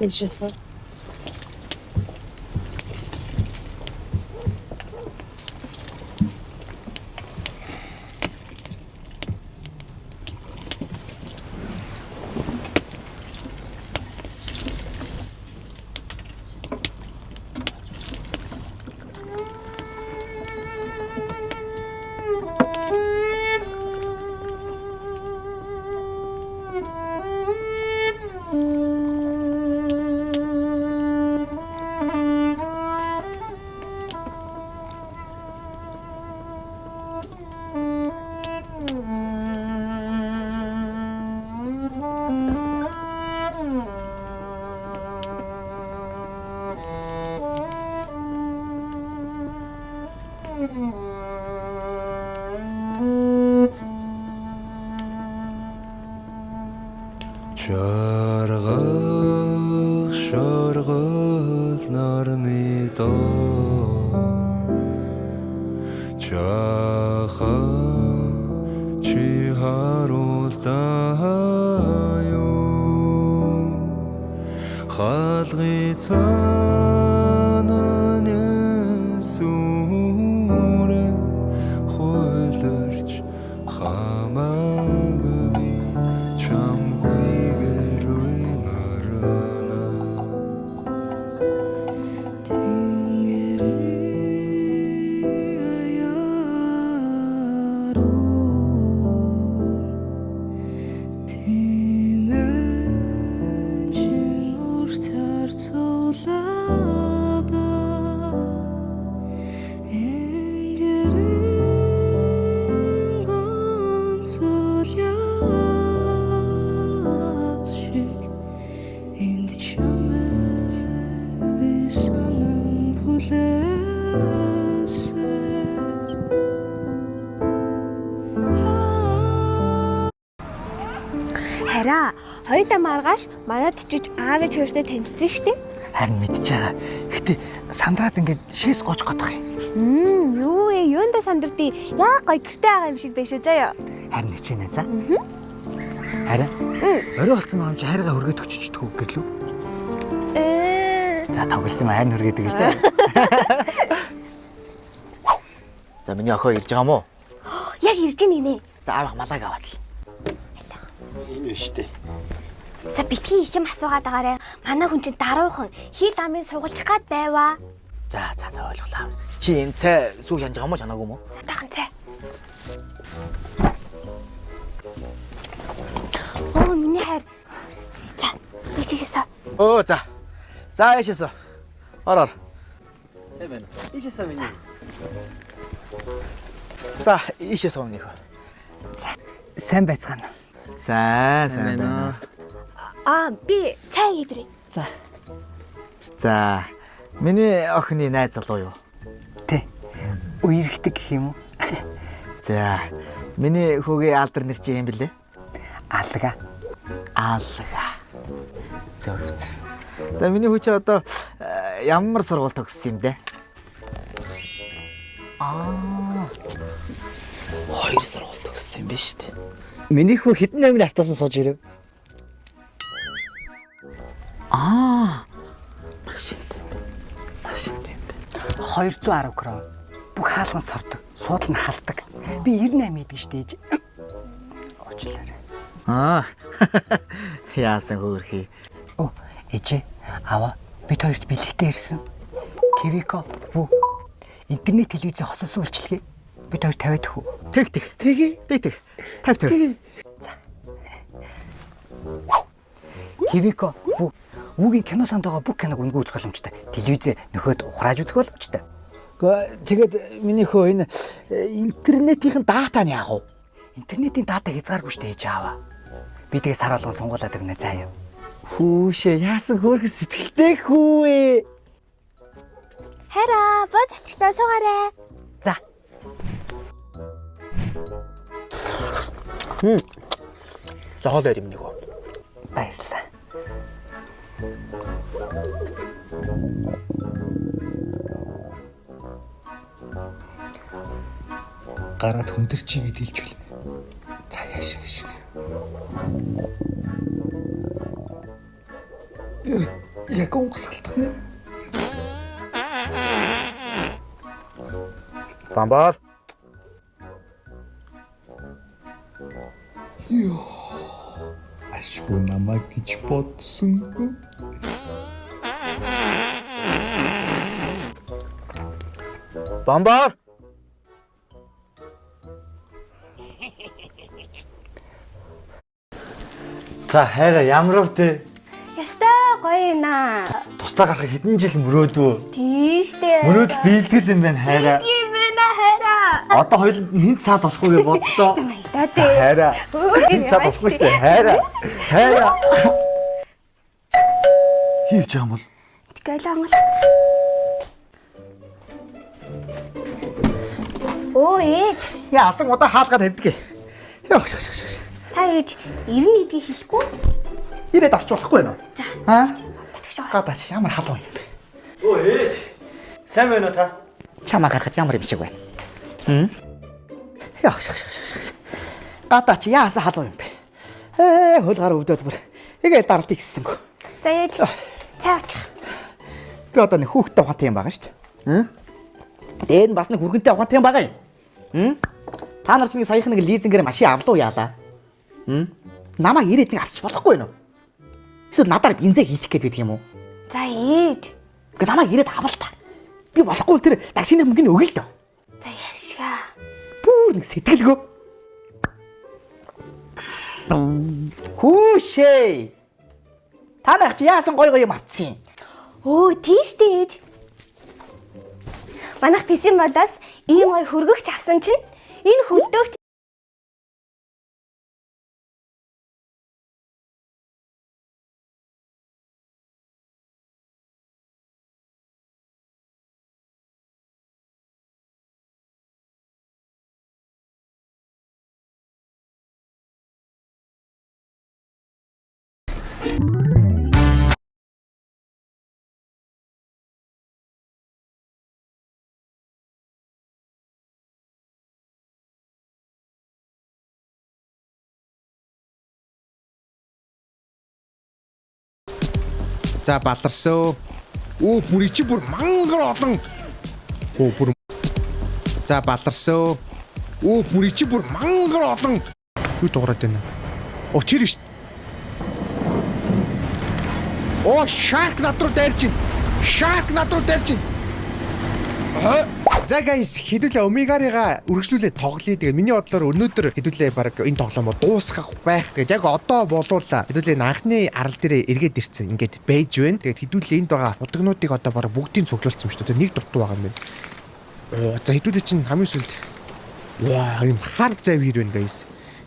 Ийшээсээ. Чаргах шаргал нарны доо чахан чи харуултаа юу хаалгын цаана сүрэ хуйларч хамаагүй би чамгүй гэрүй марна. Тэнгэрийн аяаруу Тимэн чин уртаар цулаада Энгэрийн ганц улиас шиг энд чамайг би санан хүлээсээр. Хараа, хоёлаа маргааш манад очиж аав ээж хоёртой танилцсан штэ. Харин мэдж байгаа. Гэтэ сандраад ингээд шээс гоож годох юм. Юу вэ? Юундаа сандардیں۔ Яа гоё гэрте байгаа юм шиг байж шүү заяа. Харин хичээнэ за. Харин. Орой болсон байгаа юм чи хайргаа хөргөд өчөждөг үү гэлүү? Ээ. За тоглосон юм харин хөргөд гэж. За миний охин ирж байгаа мó? Яг ирж ийн гинэ. За аавах малааг аваад л. Энэ биш үү? За битгий их юм асуугаад байгаарэ. Манай хүн чинь даруухан хил амын сугалчих гад байваа. За за за ойлголаа. Чи энэ цай сүү шанж байгаа мó чанаагүй мó? За таахан цай. Оо миний хайр. За, ийшээсээ. Өө за. За ийшээсээ. Ор ор. Сайн байна. Ийшээсээ миний. За ийшээсээ өмнөх. Сайн байцгаана. Сайн сайн байна. Аа, би цай идрээ. За. За миний охины найз залуу юу? Тэ. Үерхдэг гэх юм уу? За миний хүүгийн алдар нэр чи юм бэлээ? Алга. Алга. Зөв зөв. За миний хүү чи одоо ямар сургууль төгссөн юм бэ? Аа. Хоёр сургууль төгссөн юм биш үү? Миний хүү хэдэн номерын автобусан сууж ирэв? Аа. Машин тийм. Машин тийм. 210 крон. Бүх хаалган сордог. Суудал нь халдаг. Би 98 идэг штэ ээж. Уучлаарай. Аа. Яасан хөөрхий. Оо, ээжээ. Аваа бид хоёрт бэлэгтэй ирсэн. Кивико вүү. Интернет телевизийн хосолсон үйлчилгээ. Бид хоёр тавиад хүү. Тэг тэг. Тэг тэг тэг. Тав тав. Кивико вүү. Вүүгийн кино санд байгаа бүх киног үнэгүй үзэх боломжтой. Телевизээ нөхөд ухрааж үзэх боломжтой. Гэхдээ тэгээд миний хөө энэ интернетийн дата нь яах вэ? Интернетийн дата хязгааргүй штэ ээж аваа. Би тэгээ сар болгон сунгуулад өгнө заа юу. Хүүшээ яасан хөөрхөн сэтгэлтэй хүү ээ. Хараа, бод алчлаа суугаарай. За. За хоол байр юм нэг үү. Баярлалаа. Гараад хүндэр чигээд илжүүл. За яаш яаш. Яг онгоцолдох нэ. Бамбар. Йоо. Ашгүй намайг гэж бодсонгүй. Бамбар. За хайраа ямар вэ? Ястай гоё наа. Тусдаа гарахыг хэдэн жил мөрөөдвөө. Тийштэй. Мөрөөдөл биелтгэл юм байна хайраа. Тийм байна хайраа. Одоо хоёуланд нь хинт саад болохгүй гэж бодлоо. Баялаа зээ. Хайраа. Хинт саад болохгүй шүү дээ. Хайраа. Хайраа. Хийвч байгаа юм бол. Тэгэл онголох. Өө ээж. Яа асан удаа хаалгаа тавьдаг. Йоо. шш, шш, шш. Та ээж 90 эдгийг хэлэхгүй? Ирээд орч болохгүй нөө. За. Аа? Татгшаа. Гадаач ямар халуун юм бэ? Өө ээж. Сайн байна уу та? Чамаа гарахад ямар юм шиг байна? Хм? Йоо. шш, шш, шш, шш. Гадаач яасан халуун юм бэ? Ээ хөл гар өвдөд бүр. Игээл даралтыг гиссэнгүй. За ээж. Цай учих. Би одоо нэг хүүхдтэй ухаантай юм байгаа шүү дээ. Хм? Дээр нь бас нэг хүргэнтэй ухаантай юм байгаа юм. Хм? Та нар ч нэг саяхан нэг лизингээр машин авлуу яалаа. Хм? Намайг ирээд нэг авчиж болохгүй нөө. Эсвэл надаар бензээ хийх гээд байдаг юм уу? За ээж. Гэхдээ намайг ирээд авал та. Би болохгүй тэр таксины мөнгөний өгөл дөө. За ярьшгаа. Бүр нэг сэтгэлгөө. Хүүшээ. Та нар чи яасан гой гой юм авцсан юм? Өө тийштэй ээж. Манайх писэн болоос ийм гой хөргөгч авсан чинь энэ хөлдөөгч За баларсөө. Өө бүр чи бүр мангар олон. Өө бүр. За баларсөө. Өө бүр чи бүр мангар олон. Юу дуурайд байна? Оо тэр биш. Оо shark над руу дайрч байна. Shark над руу дайрч байна. За guys хэдүүлээ Омегарыга үргэлжлүүлээ тоглоё. Тэгээ миний бодлоор өнөөдөр хэдүүлээ баг энэ тоглоомоо дуусгах байх. Тэгээд яг одоо болвол хэдүүлээ энэ анхны арал дээрээ эргээд ирсэн. Ингээд байж байна. Тэгээд хэдүүлээ энд байгаа удагнуудыг одоо баг бүгдийг цуглуулсан юм шүү дээ. Нэг дутуу байгаа юм байна. Оо за хэдүүлээ чинь хамгийн сүүлд ваа юм хар зав хэр байна guys.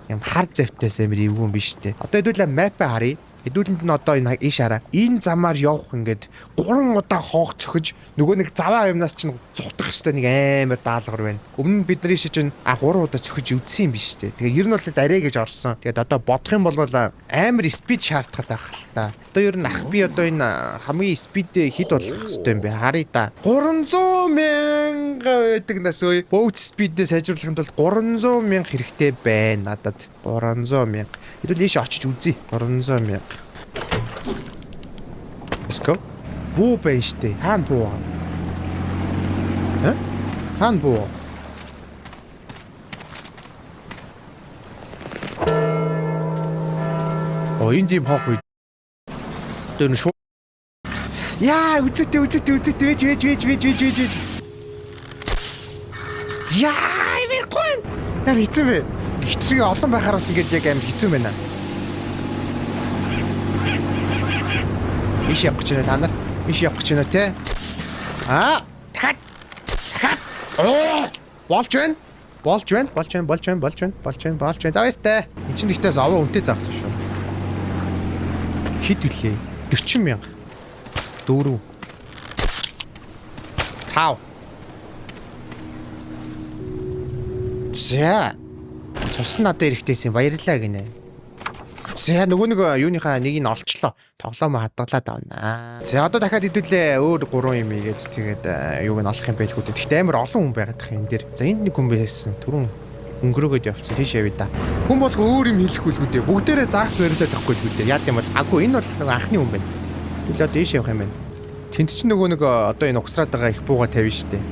Юм хар завтаас амар эвгүй юм биш үү? Одоо хэдүүлээ map аа харъя. Хэдүүлэнд нь одоо энэ ийш хараа. Энэ замаар явах ингээд 3 удаа хоох цохиж нөгөө нэг заваа юмнаас чинь зугтах хэвээр нэг амар даалгавар байна. Өмнө нь бидний шиг чинь 3 удаа цохиж үдсэн юм биш үү? Тэгээ ер нь бол арай гэж орсон. Тэгээд одоо бодох юм бол амар speed шаардлагатай байх л та. Одоо ер нь ах би одоо энэ хамгийн speed хэд болох хэвээр юм бэ? Харъя да. 300 мянга байдаг нас өө. Boat speed-ээ сайжруулахын тулд 300 мянга хэрэгтэй байна надад. 300 мянга. Хэдүүл ийш очиж үзье. 300 мянга. Let's go. Буу байна штэ. Хаана буу байгаа? Хэ? Хаана буу? Оо энд ийм хоох үе. Тэр нь шууд. Яа, үзэт үзэт үзэт вэж вэж вэж вэж вэж вэж вэж. Яа, амиргүй. Яар хэцүү бэ? Гिचрэг олон байхаар бас ингэж яг амар хэцүү байна. Иш явах гэж байна та нар. Иш явах гэж байна те. Аа, дахиад. Дахиад. Оо, болж байна. Болж байна, болж байна, болж байна, болж байна, болж байна, болж байна. За баяртай. Энд чинь тэгтээс овоо үнэтэй загсан шүү. Хэд вүлээ? 40 мянга. 4 5 За. Цус нь надад эрэхтэйсэн баярлалаа гинэ. За нөгөө нэг юуныхаа нэг нь олчлоо. Тоглоомоо хадгалаад авнаа. За одоо дахиад хэдүүлээ өөр гурван юм ийгээд тэгээд юуг нь олох юм байлгүй дээ. Тэгтээ амар олон хүн байгаад тах энэ дээр. За энд нэг хүн байсан. Түрүүн өнгөрөөгөөд явцсан. Тийш явъя да. Хүн болго өөр юм хэлэхгүй л үү дээ. Бүгдээрээ загас бариулаад байхгүй л үү дээ. Яад юм бол аггүй энэ бол нэг анхны хүн байна. Тэгэл одоо ийш явах юм байна. Тэнд чинь нөгөө нэг одоо энэ угсраад байгаа их бууга тавина шүү дээ.